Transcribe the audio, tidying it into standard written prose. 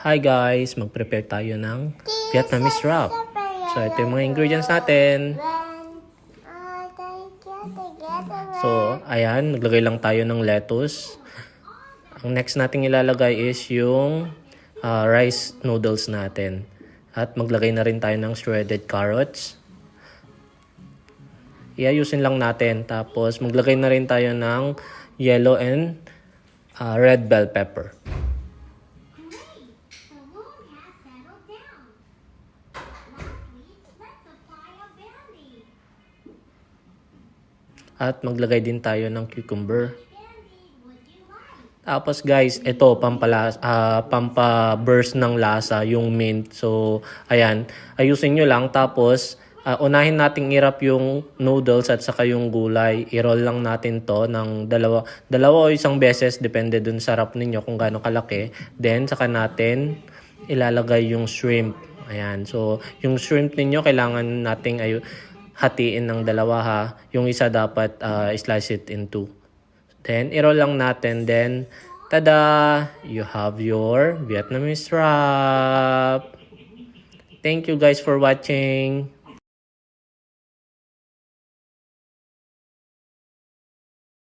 Hi guys, mag-prepare tayo ng Vietnamese wrap. So ito yung mga ingredients natin. So ayan, naglagay lang tayo ng lettuce. Ang next nating ilalagay is yung rice noodles natin. At maglagay na rin tayo ng shredded carrots. Iayusin lang natin. Tapos maglagay na rin tayo ng yellow and red bell pepper. At maglagay din tayo ng cucumber. Tapos guys, ito pampa-burst ng lasa yung mint. So ayan, ayusin nyo lang. Tapos unahin nating irap yung noodles at saka yung gulay. I-roll lang natin to ng dalawa o isang beses, depende dun sa wrap ninyo kung gaano kalaki. Then saka natin ilalagay yung shrimp. Ayan, so yung shrimp ninyo kailangan nating hatiin ng dalawa ha. Yung isa dapat slice it in two. Then, i-roll lang natin. Then, tada! You have your Vietnamese wrap. Thank you guys for watching.